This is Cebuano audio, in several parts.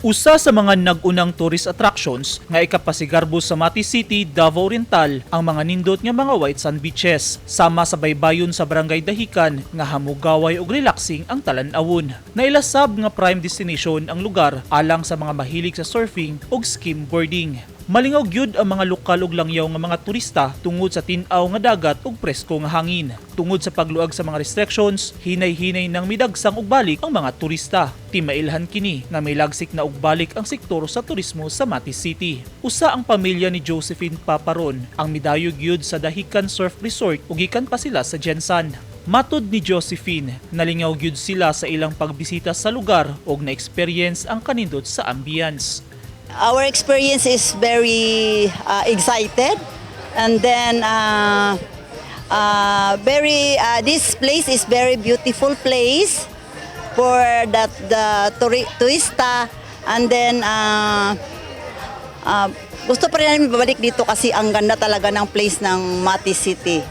Usa sa mga nag-unang tourist attractions nga ikapasigarbo sa Mati City, Davao Oriental, ang mga nindot nga mga white sand beaches sama sa baybayon sa Barangay Dahican nga hamugaway ug relaxing ang talan-awon. Nailasab nga prime destination ang lugar alang sa mga mahilig sa surfing ug skimboarding. Malingaw gyud ang mga lokal ug langyaw nga mga turista tungod sa tin-aw nga dagat ug presko nga hangin. Tungod sa pagluag sa mga restrictions, hinay-hinay nang midagsang og balik ang mga turista. Timailhan kini nga milagsik na og balik ang sektor sa turismo sa Mati City. Usa ang pamilya ni Josephine Paparon ang midayo gyud sa Dahican Surf Resort ug gikan pa sila sa GenSan. Matod ni Josephine, nalingaw gyud sila sa ilang pagbisita sa lugar ug na-experience ang kanindot sa ambience. Our experience is very excited and then very this place is very beautiful place for that the turista and then gusto pa rin namin babalik dito kasi ang ganda talaga ng place ng Mati City.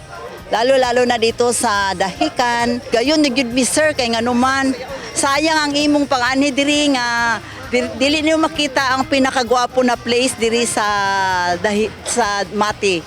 Lalo-lalo na dito sa Dahican. Gayon ni gyud mi, sir, kay nganuman sayang ang imong pag-anhi diri nga dili niyo makita ang pinakagwapo na place diri sa Mati.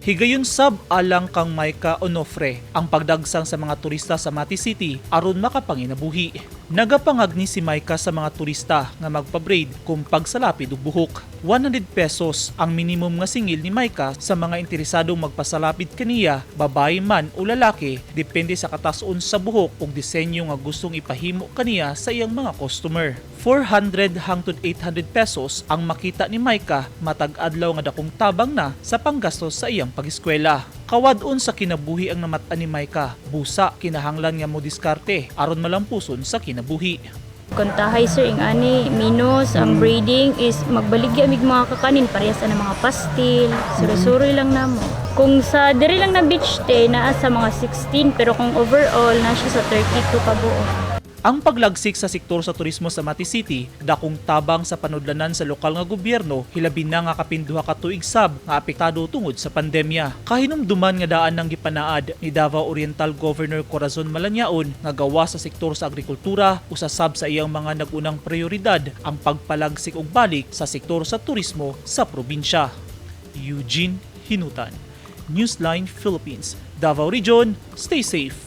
Higayon sab alang kang Maika Onofre ang pagdagsang sa mga turista sa Mati City aron makapanginabuhi. Nagapangagni si Maika sa mga turista nga magpa-braid kung pagsalapid og buhok. 100 pesos ang minimum nga singil ni Maika sa mga interesadong magpasalapid kaniya, babae man o lalaki, depende sa katason sa buhok ug disenyo nga gustong ipahimo kaniya sa iyang mga customer. 400 hangtod 800 pesos ang makita ni Maika matag adlaw nga dakong tabang na sa panggastos sa iyang pag-eskwela. Kawad-on sa kinabuhi ang namat-an ni Maika, busa kinahanglan nga mo diskarte aron malampuson sa kinabuhi. Kontahay, sir, ing ani minus ang braiding is magbaligya mig mga kakanin, parehas na mga pastil, suro-suroy lang namo. Kung sa diri lang na beach te, naa sa mga 16, pero kung overall na siya sa 32 ka buo. Ang paglagsik sa sektor sa turismo sa Mati City, dakong tabang sa panudlanan sa lokal nga gobyerno, hilabi na nga kapin 2 ka tuig sab nga apektado tungod sa pandemya. Kahinumduman nga daan ng gipanaad ni Davao Oriental Governor Corazon Malanyaon nga gawa sa sektor sa agrikultura, usa sab sa iyang mga nag-unang prioridad ang pagpalagsik og balik sa sektor sa turismo sa probinsya. Eugene Hinutan, Newsline Philippines, Davao Region, stay safe.